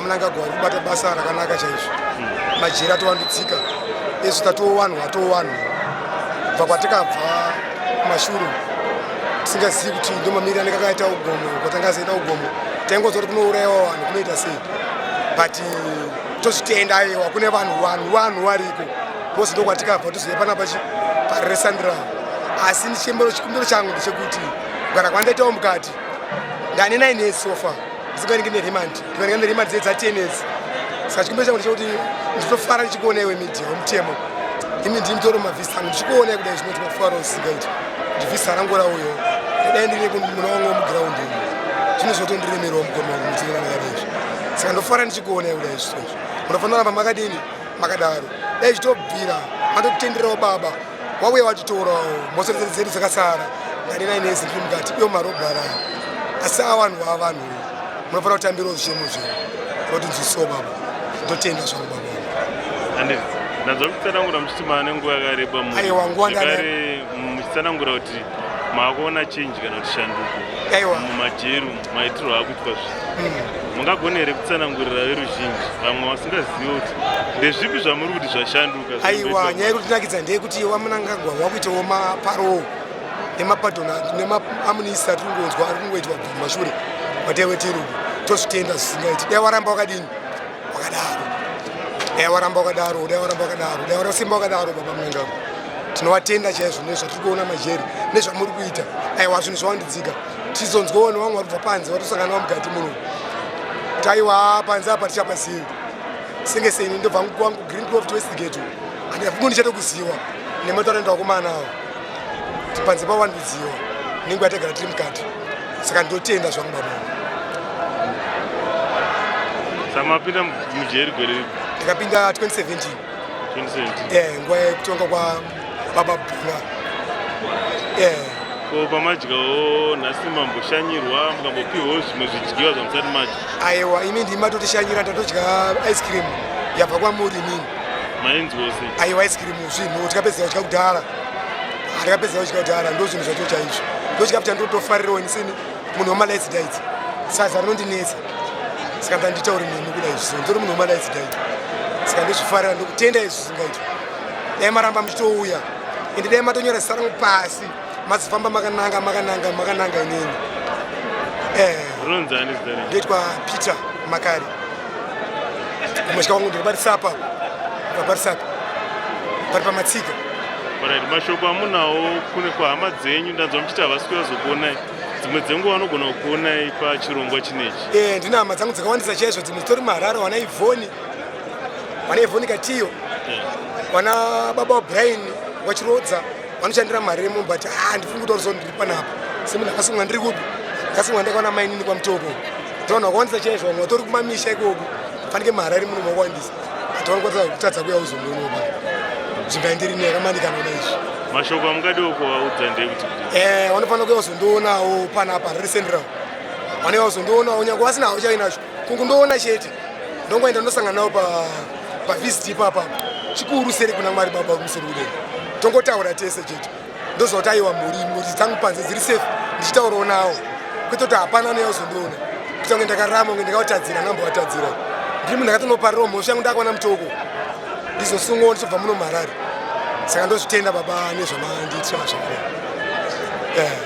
VaMnangagwa vari kubata basa rakanaka chaizvo. Majeri atowandudzika, isu tatoo vanhu atoo vanhu kubva kwatakabva kumashure tisingazivi kuti ndomamiriro anenge akaita ugomo. Kwatangazoita ugomo, taingonzwa kuti kunourayiwa vanhu, kunoita sei, but tozvitenda. Aiwa, kune vanhu vanhu vanhu variko bose. Ndokwatikabva toziva panapa paHarare Central. Asi ndichembero, chikumbiro changu ndechekuti kugara kwandaitawo mukati, ndane 9 years so far ndisingaingi neremand, ndikainga neremand dza 10 years. Saka chikumbiro changu ndechekuti nditofara ndichikuona iwe media wemutemo, imi ndimi toro mavhisi angu, ndichikuona kudai zvinoti mafaro usingaiti kuti vhisi rangu rauyo. Dai ndiri muna wangu wemuground umu, zvinhu zvotondiremerawo mukoma wangu mutinira makadai. Saka ndofara ndichikuona kudai izvozvo. Munofanira ramba makadini, makadaro. Dai zvichitobvira matotenderawo baba wauya watitorawo mhosva dzedu dzakasara. Ndani 9 years ndiri mukati iyo marobhara, asi avanhu vava vanhu munofanira kutambirawo zvichemo zvenyu roti nzwisiwo baba. Ndotenda zvangu baba wangu. Handiti ndanzwa muchitsanangura muchiti maane nguva yakareba Aiwa, nguva zvekare muchitsanangura kuti maakuona change kana kuti shanduko mumajeri maitirwo akuitwa zvinhu. Mungagona here kutsanangurira veruzhinji vamwe vasingazivi kuti ndezvipi zvamuri kuti zvashanduka? Aiwa, nyaya yekutinakidza ndeyekuti vaMnangagwa wakuitawo maparole nemapardon nemaamnesty atiri kungonzwa ari kungoitwa kubva kumashure kwataiwe tiri uku. Tozvitenda zvisingaiti. Dai waramba wakadini, wakadaro. Dai waramba wakadaro, dai waramba wakadaro, dai warasimba wakadaro. Baba Mnangagwa, tinovatenda chaizvo nezvatiri kuona majeri nezvamuri kuita. Aiwa, zvinhu zvawandidzika. Tizonzwawo nevamwe vari kubva panze vatosangana navo mukati muno kuti aiwa, panze apa tichapazivi senge seni. Ndobva kwangu Greencroft Westgate, handifungi ndichatokuziwa nemataurendo akomana avo kuti panze pawandudziwa nenguva yatagara tiri mukati. Saka ndotenda zvangu baba. Samapinda mujeri gore ripi? Ndakapinda 2017. 2017? Nguva yekutonga kwababa Bhuna. Ko pamadyawo nhasi, mamboshanyirwa mukambopiwawo zvimwe zvidyiwa zvamusati madya? Aiwa, imi ndimi matotishanyira. Ndatodya ice cream yabva kwamuri imini. Mainzwawo sei? Aiwa, ice cream zvinhu tikapedzera kudya kudhara, tikapedzera kudya kudhara. Ndo zvinhu zvacho chaizvo, ndo chikafu chandotofarirawo ini munhu wemalight diet. Sadza rinondinetsa, saka ndanditauri nemi kudai zviso ndori munhu wemalight diet. Saka ndozvifarira, ndokutenda izvi zvisingaitwa. Dai maramba muchitouya, ende dai matonyora zita rangu pasi, mazofamba makananga, makananga, makananga inini. Rinonzani zita renyu? Ndoitwa Peter Makari. Kumusha kwangu ndiri parisapa, parisapa pari pamatsika. Alright, mashoko amunawo kune kwahama dzenyu? Ndanzwa muchiti havasi kuyazokuonai, dzimwe dzenguva vanogona kukuonai pachirongwa chinechi. Ndine hama dzangu dzakawandisa chaizvo, dzimwe dzitori muHarare, wana Ivhoni, wana Ivhoni Katiyo, wana baba waBrian wachirodza vanoshandira maremo. But handifungi kuti orizo ndiri panapa semunhu akasungwa. Ndiri kupi? Ndakasungwa ndakaona mainini kwaMutoko. Vanhu vakawandisa chaizvo, vamwe vatori kumamisha ikoko. Fanike muHarare muno makawandisa, but vanokwanisa kutadza kuya kuzondionopa nzvimbo yandiri neyakamanikana izvi. Mashoko amungadiwo kuvaudza ndeyekuti kuti? Vanofanira kuya kuzondoonawo panapa Harare Central. Vanouya kuzondoonawo nyange vasina hawo chainacho, kungundoona chete. Ndongoenda ndosangana navo pavisit ipapa. Chikuru seri kuna Mwari baba kumusoro kudenga, tongotaura tese chete. Ndoziva kuti aiwa, mhuri dzangu panze dziri safe, ndichitaurawo nawo, kwete kuti hapana anouya kuzondiona kuita kunge ndakarama, kunge ndakavatadzira. Ndambovatadzira, ndiri munhu akatonoparirawo mhosva yangu ndakawana Mutoko, ndizosungwawo ndichibva muno muHarare. Saka ndozvitenda baba nezvamandiitira zvakadai.